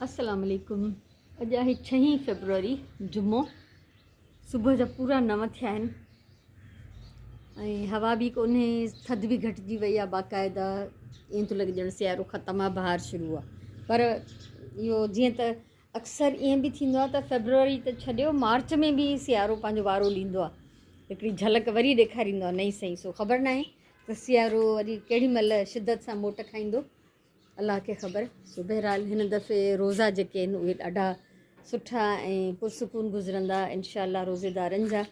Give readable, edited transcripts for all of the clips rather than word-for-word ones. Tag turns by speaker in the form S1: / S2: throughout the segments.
S1: السلام عليڪم اڄ آهي ڇهين فيبروري جمعو صبح جا پورا نو ٿيا آهن ۽ هوا به ڪونهي ٿڌ به گهٽجي وئي آهي باقاعده ائين ٿو لڳي ڄڻ سيارو ختم آهي بهار شروع آهي پر اهو جيئن ته اڪثر ائين به ٿيندو آهي ته فيبروري ته ڇڏيو مارچ ۾ به سيارو پنهنجو وارو ڏيندو آهي هڪڙي جهلڪ وري ڏيکاريندو آهي نئين سئي سو خبر ناهي ته سيارو وري ڪهڙي مهل شدت سان موٽ کائيندو الله کي خبر. سو بهرحال هن دفعي روزا جيڪي آهن اهي ڏاڍا سٺا ۽ پرسڪون گذرندا انشاء الله روزيدارن جا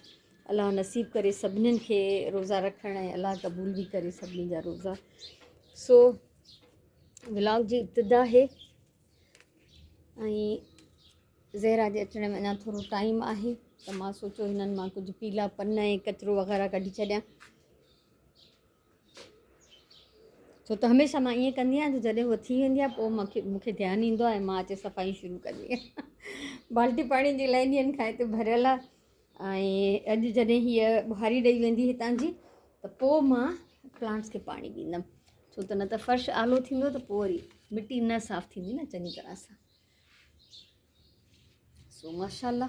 S1: الله نصيب ڪري سڀنين کي روزا رکڻ ۽ الله قبول به ڪري سڀني جا روزا. سو ولاگ جي ابتدا آهي ۽ زهرا جي اچڻ ۾ اڃا ٿورو ٽائيم آهي ته مان سوچيو هنن مان ڪجهه پيلا پن ۽ ڪچرو وغيره ڪڍي ڇڏيان. ڇو ته هميشه مان ائين ڪندي آهيان جو جڏهن هوء ٿي ويندي آهي پوء مونکي مونکي ڌيان ايندو آهي ۽ مان اچي صفائي شروع ڪندي آهيان بالٽي پاڻي جي الاهي ڏينهن کان هتي ڀريل آهي ۽ اڄ جڏهن هيء ٻهاري ڏئي ويندي هتان جي ته پوء مان پلانٽس کي پاڻي ڏيندم ڇو ته نه ته فرش آلو ٿيندو ته پوء وري مٽي نه صاف ٿيندي نه چڱي طرح سان سو ماشاءالله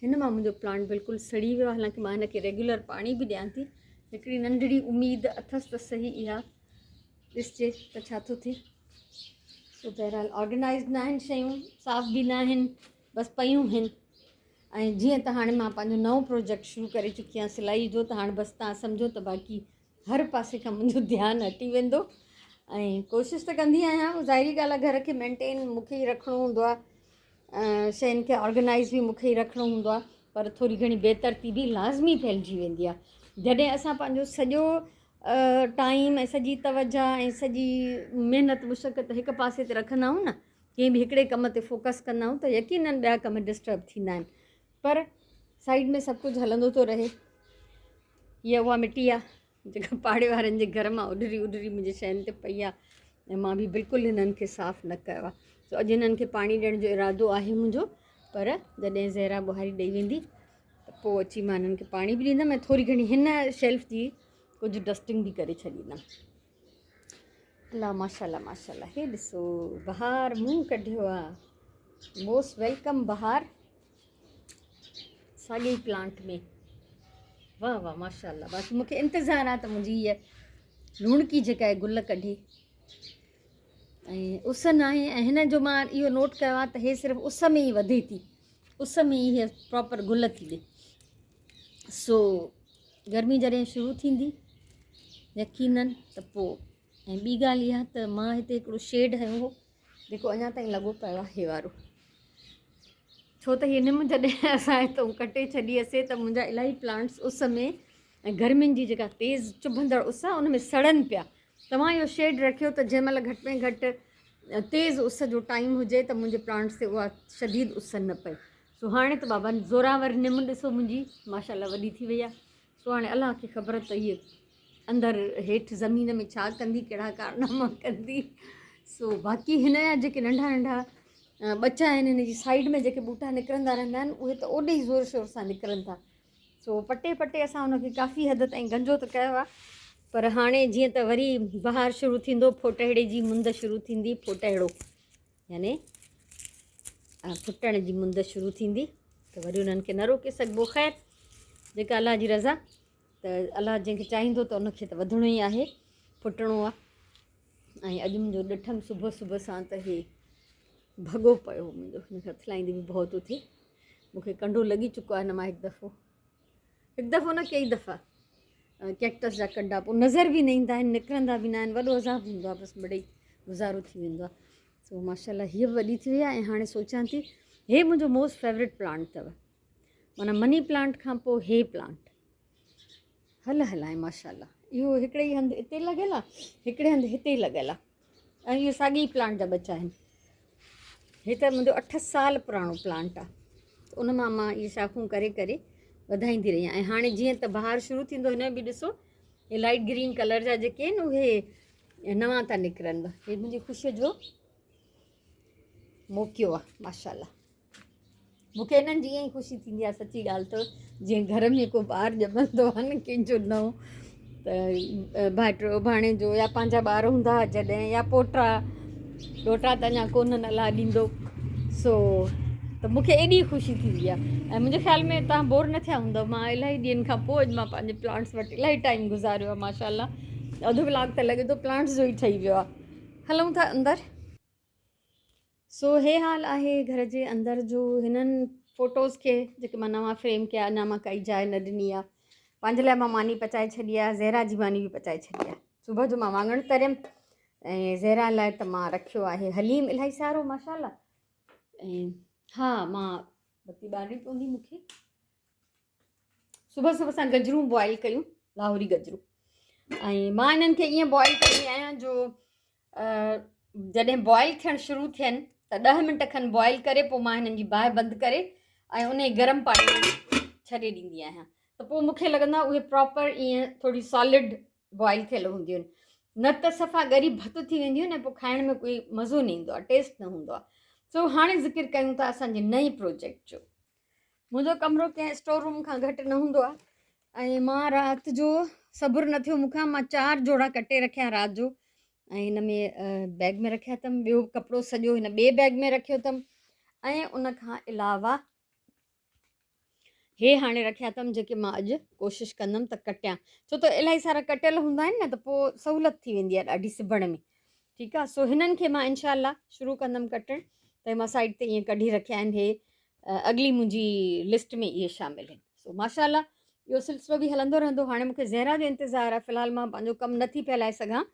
S1: هن مان منهنجو پلانٽ بلڪل سڙي ويو حالانڪه مان هن کي ريگيولر پاڻي به ڏيان ٿي هڪڙي ننڍڙي اميد اٿس ته صحيح اها ڏسجي ته ڇا ٿو ٿئي سو بهرحال آرگنائز نه آهن شيون صاف به نه آهن بس پيون آهن ۽ جيئن ته هاڻي مان پنهنجو نئون پروجيڪٽ شروع ڪري چڪي آهيان سلائي جو ته هاڻي بس تان سمجهو ته باقي هر پاسي کان منهنجو ڌيان هٽي ويندو ۽ ڪوشش ته ڪندي آهيان ظاهري ڳالهه آهي گهر کي مينٽين مون کي ئي رکڻو هوندو آهي شين کي آرگنائز به مون کي ئي رکڻو هوندو آهي پر ٿوري گهڻي بي ترتيبي لازمي ڦهلجي ويندي آهي جڏهن اسان پنهنجو سڄو ٽائيم ۽ سڄي توجه ۽ سڄي محنت مشقت هڪ پاسي تي رکندا آهيون نه ڪنهن به هڪڙي ڪم تي فوڪس ڪندا آهيون ته يقينن ٻيا ڪم ڊسٽرب ٿيندا آهن پر سائيڊ ۾ سڀ ڪجهه هلندو ٿو رهي هيء اها مٽي آ جيڪا پاڙي وارن جي گهر مان اڏري اڏري منهنجي شين تي پئي آ ۽ مان به بلڪل هنن کي صاف نه ڪيو آ سو اڄ هنن کي پاڻي ڏيڻ جو ارادو آهي منهنجو پر جڏهن زهرا ٻهاري ڏئي ويندي ته پوء اچي مان هنن کي پاڻي به ڏيندم ۽ ٿوري گهڻي هن شيلف جي ڪجهه ڊسٽنگ به ڪري ڇڏيندم. الله ماشاءالله ماشاءالله هي ڏسو بهار منهن ڪڍيو آ موسٽ welcome بهار ساڳي پلانٽ ۾ واهه واهه ماشاءالله باقي مونکي انتظار آ ته منهنجي هيء لوڻڪي جيڪا آهي گل ڪڍي ۽ اس نه آهي ۽ هن جو مان اهو نوٽ ڪيو آهي ته هي صرف اس ۾ ئي وڌي ٿي اس ۾ ئي هي پراپر گل ٿي ڏي سو گرمي جڏهن شروع ٿيندي يقينن ته پوء ۽ ٻي ڳالهه اها ته مان هتي هڪڙو شيڊ هنيو هو جيڪو اڃا تائين لڳو پيو آهي هي وارو ڇو ته هي نم جڏهن اسان هتان ڪٽي ڇڏي هئسي ته منهنجا الاهي پلانٽس اس ۾ ۽ گرمين جي جيڪا تيز چڀندڙ اس آهي ان ۾ سڙن پيا توهان اهو شيڊ رکيو ته جنهن مهل گهٽ ۾ گهٽ تيز اس جو ٽائيم هجي ته منهنجي پلانٽس تي اها شديد اس نه پئي سو هاڻي ته بابا زوراور نم ڏسو منهنجي ماشاء الله وڏي ٿي وئي آهي سو هاڻي الله کي خبر ته هيء اندر هيٺ زمين ۾ ڇا ڪندي ڪهڙا ڪارناما ڪندي سو باقي هن جا جيڪي ننڍا ننڍا ٻچا آهن هن جي سائيڊ ۾ جيڪي ٻوٽا نڪرندا رهندا آهن اهي ته اوڏي ئي زور شور سان نڪرن ٿا سو پٽي پٽي اسان ان کي ڪافي حد تائين گنجو ته ڪيو آهي پر هاڻي جيئن ته وري بهار شروع ٿيندو ڦوٽهڙي جي مند شروع ٿيندي ڦوٽهڙو يعني ڦٽڻ جي مند شروع ٿيندي ته وري انهن کي نه روڪي سگهبو خير جيڪا الله جي رضا ته الله جنهن کي چاهيندو ته ان کي ته وڌڻو ئي آهي ڦٽڻو آهي ۽ اڄ منهنجو ڏٺم صبح صبح سان ته هي ڀڳو پيو منهنجو هن کي اٿلائيندي به ڀؤ ٿو ٿئي مونکي ڪنڊو لڳي چڪو آهي هن مان هڪ دفعو هڪ دفعو نه ڪئي دفعا ڪيڪٽس جا ڪنڊا پوء نظر به نه ايندا آهن نڪرندا به نه آهن وڏو عذاب هوندو آهي بس مڙئي گذارو ٿي ويندو آهي سو ماشاء الله هيء به وڏي ٿي وئي آهي ۽ هاڻي سوچان ٿي هي منهنجو موسٽ فيورٽ پلانٽ اٿو معنيٰ مني پلانٽ کان پوء هي پلانٽ هل هلائي ماشاء الله اهو هڪڙي ئي هنڌ اتي لڳل آهي هڪڙي هنڌ هتي لڳل آهي ۽ اهي ساڳي ئي پلانٽ جا ٻچا آهن. هي ته منهنجو اٺ سال پراڻو پلانٽ آهي ته ان مان مان اهي شاخون ڪري ڪري وڌائيندي رهي آهيان ۽ هاڻي جيئن ته بهار شروع ٿيندو هن به ڏسو هي لائٽ گرين ڪلر جا جيڪي آهن اهي نوان ٿا نڪرن هي منهنجي خوشي جو موقعو آهي ماشاء الله مون کي انهن جي ائين ئي خوشي ٿيندي آهي سچي ڳالهه ته جيئن گهر ۾ ڪو ٻار ڄمندو آهي نه ڪنهن جو نئون ته ڀائٽيو ڀاڻيجو يا پنهنجا ٻار هوندا هئا جڏهن يا پوٽا ڏوهٽا ته اڃا ڪونهن الله ڏيندو سو ته مون کي ايڏي خوشي ٿيندي آهي ۽ منهنجي خيال ۾ توهان بور نه ٿيا هوندؤ. مان الاهي ڏينهن کان پوء اڄ مان پنهنجي پلانٽس وٽ الاهي ٽائيم گذاريو آهي ماشاء الله. اڌ ولاگ ته لڳي ٿو پلانٽس جو ئي ٺهي ويو آهي. هلون ٿا اندر. سو هي حال آهي گهر جي اندر جو. هنن فوٽوز کي جيڪي مان نوان فريم ڪيا اڃا مان ڪائي جاء نه ڏني آهي. پنهنجي لاء مان ماني پچائي ڇڏي آهي، زهرا جي ماني به پچائي ڇڏي آهي. صبح جو مان واڱڻ تريم ۽ زهرا لاء ته مان رکيو آهي حليم الاهي سارو ماشاء الله. ۽ ها مان بتي ٻارڻي پوندي مون کي. صبح صبح سان گجرون بوائل ڪيون، لاهوري گجرون. ۽ مان انهن کي ائين بوائل ڪندي آهيان جو جڏهن بوائل ٿيڻ شروع ٿين ته 10 منٽ کن بوائل ڪري پوء مان هنن جي باهه بند ڪري ۽ انهي گرم پاڻي ۾ ڇڏي ڏيندي آهيان ته پوء مون کي لڳندو آهي اهي پراپر ائين ٿوري سالڊ بوائل ٿيل هونديون آهن، نه ته صفا ڳري ڀت ٿي وينديون آهن ۽ پوء کائڻ ۾ ڪوئي مزو نه ايندو آهي، ٽيسٽ نه هوندو آهي. سو هاڻي ذڪر ڪيون ٿا اسان جي نئين پروجيڪٽ جو. منهنجو ڪمرو ڪنهن اسٽور روم کان گهٽ نه هوندو آهي ۽ مان رات جو صبر نه ٿيو مون کان، مان 4 جوڙا ڪٽي رکيا رات جو ۽ هن ۾ بيگ ۾ رکيا اٿم، ٻيو ڪپڙو سڄو هن ٻئي بيگ ۾ رکيو اٿم ۽ ان کان علاوه هي هاڻي رکيا اٿم جيڪي مان اڄ ڪوشش ڪندم ته ڪٽيان، ڇو ته الاهي سارا ڪٽيل هوندا آهن نه ته پوء سهولت ٿي ويندي آهي ڏاڍي سبڻ ۾. ٺيڪ آهي، سو هنن کي مان انشاء الله شروع ڪندم ڪٽڻ. ته مان سائيڊ تي ائين ڪڍي رکيا آهن، هي اڳلي منهنجي لسٽ ۾ اهي شامل آهن. سو ماشاء الله اهو سلسلو به هلندو رهندو. هاڻي مونکي زهرا جو انتظار آهي، في الحال مان پنهنجو ڪم نه ٿي ڦهلائي سگهان،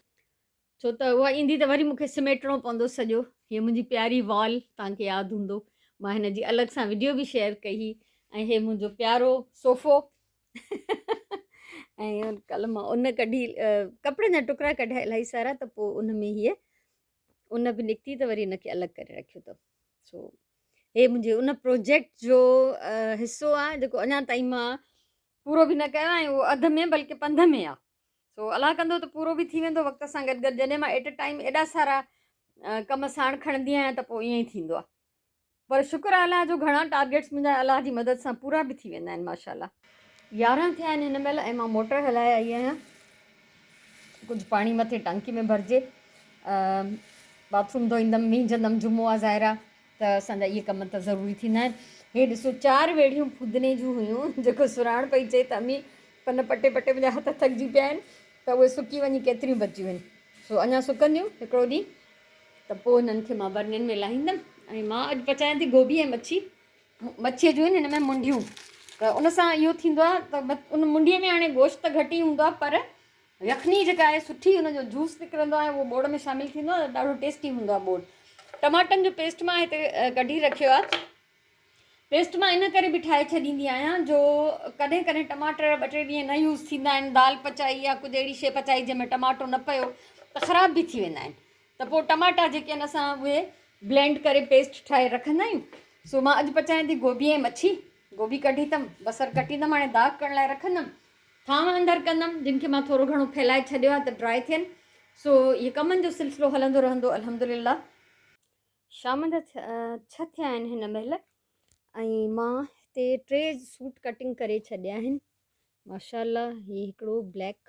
S1: ڇو ته اها ايندي ته وري مونکي سميٽڻو پوندو سڄو. هيء منهنجي پياري وال توهان کي ياد هوندو، مان هن جي الڳ سان وڊيو به شيئر ڪئي هئي. ۽ هي منهنجو پيارو صوفو ۽ ڪلهه مان ان ڪڍي ڪپڙن جا ٽڪرا ڪڍيا الاهي سارا، ته پوء ان ۾ هيء ان به نڪتي ته وري ان کي الڳ ڪري رکيو اٿم. سو هي منهنجي ان پروجيڪٽ جو حصو آهي جيڪو اڃا تائين مان پورو به نه ڪيو آهي، اهو اڌ ۾ بلڪه پنڌ ۾ آهي. سو الله ڪندو ته پورو به ٿي ويندو وقت سان گڏ گڏ. جڏهن مان ايٽ اي ٽائيم ايڏا سارا ڪم ساڻ کڻندي آهيان ته پوء ائين ئي ٿيندو آهي، پر شڪر آهي الله جو گهڻا ٽارگيٽس منهنجا الله جي مدد سان پورا به ٿي ويندا آهن ماشاء الله. 11 ٿيا آهن هن مهل ۽ مان موٽر هلائي آئي آهيان. ڪجهه پاڻي مٿي ٽانڪي ۾ ڀرجي باٿ روم ڌوئيندم، وهنجندم. جمعو آهي ظاهر آهي ته اسان جا اهي ڪم ته ضروري ٿيندا آهن. هي ڏسو 4 ويڙهيون ڦودني جون هيون، جيڪو سراڻ پئي چئي ته امي پن پٽي پٽي منهنجا هٿ ٿڪجي پيا آهن، ته اهي سڪي وڃي ڪيتريون بچيون آهن. سو اڃا سڪنديون هڪڙو ڏينهن ته پوء هنن کي مان برنين ۾ لاهيندم. ۽ مان اڄ پچايان ٿي گوبي ۽ مڇي. مڇيء جون آهن هن ۾ منڍيون، ته ان سان اهو ٿيندو آهي ته ان منڍيء ۾ هاڻي گوشت ته گهٽ ئي هوندو آهي، پر يخني جيڪا آهي سٺي ان جو جوس نڪرندو آهي، اهو ٻوڙ ۾ شامل ٿيندو آهي، ڏاڍو ٽيسٽي هوندو آهي ٻوڙ. ٽماٽن جو پيسٽ مان هتي ڪڍي رکيو آهي. پيسٽ مان ان ڪري به ٺاهي ڇڏيندي آهيان جو ڪڏهن ڪڏهن ٽماٽر ٻه ٽي ڏينهن نه يوز ٿيندا آهن، دال پچائي يا ڪجهه اهڙي شيء پچائي جنهن ۾ ٽماٽو نه پيو ته خراب به ٿي ويندا آهن، ته پوء ٽماٽا جيڪي آهن اسان اهي بلينڊ ڪري پيسٽ ٺاهي رکندا آهيون. سو مان اڄ پچايان ٿي گوبي ۽ مڇي. گوبي ڪڍي اٿم، بصر ڪٽيندم، هاڻي داغ ڪرڻ لاء رکندم، ٿانو اندر ڪندم جن کي مان ٿورو گهڻو ڦهلائي ڇڏيو آهي ته ڊرائي ٿين. سو اهي ڪمن جو سلسلو هلندو رهندو الحمدلله. شام جا 6 ٿيا آهن هن مهل ۽ مان هتي 3 سوٽ ڪٽنگ ڪري ڇڏيا آهن ماشاء الله. هي هڪڙو بليڪ،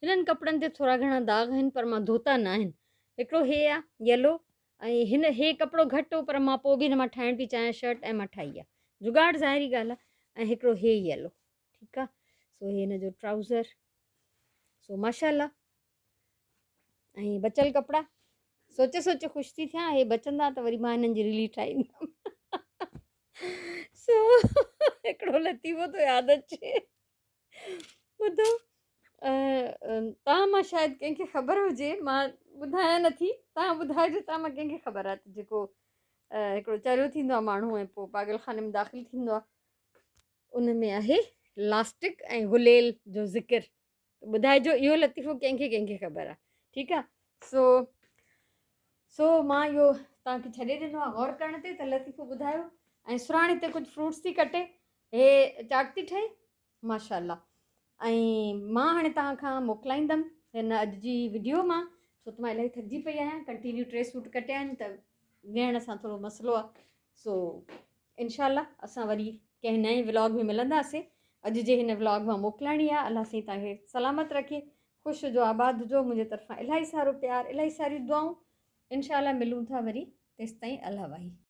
S1: هنن ڪپڙن تي ٿورا گهڻا داغ آهن پر مان ڌوتا نه آهن. هڪڙو هي آ يلو ۽ هن هي ڪپڙو گهٽ هو پر مان پوء به هن مان ٺاهڻ پئي چاهيان شرٽ ۽ مان ٺاهي آ، جگاڙ ظاهري ڳالهه آ. ۽ هڪڙو هي يلو، ٺيڪ آ. سو هي هن جو ٽرائوزر، سو ماشاء الله. ۽ بچل ڪپڙا سوچي سوچي خوش ٿي ٿيان، هي بچندا ته وري مان هنن جي رلي ٺاهيندم. سو هڪڙو لطيفو ٿو ياد اچي، ٻڌو توهان مان شايد ڪنهن کي خبر هجي، مان ٻڌايان نٿي، توهان ٻڌائجو توهان مان ڪنهن کي خبر آهي ته جيڪو هڪڙو چريو ٿيندو آهي ماڻهو ۽ پوء پاڳل خاني ۾ داخل ٿيندو آهي، ان ۾ آهي لاسٽڪ ۽ غليل جو ذڪر. ٻڌائجو اهو لطيفو ڪنهن کي ڪنهن کي خبر آهي. ٺيڪ آهي، سو مان اهو توهان کي ڇڏي ڏنو آهي غور ڪرڻ تي ته لطيفو ٻڌايو. ۽ سراڻ هتي ڪجهه فروٽس ٿي ڪٽي، هي چاٽ ٿي ٺهي ماشاء الله. ۽ مان هاڻي توهان کان موڪلائيندم هن اڄ جي وڊيو مان، ڇو ته مان الاهي ٿڪجي پئي آهيان. ڪنٽينيو 3 سوٽ ڪٽيا آهن ته ويهڻ سان ٿورو مسئلو آهي. سو انشاء الله اسان وري ڪنهن نئين ولاگ ۾ ملنداسين. اڄ جي هن ولاگ مان موڪلائڻي آهي. الله سائين توهان کي سلامت رکي، خوش هجو، آباد هجو. منهنجي طرفان الاهي سارو پيار، الاهي ساريون دعائون. انشاء الله ملون ٿا وري تيستائين الله واهي.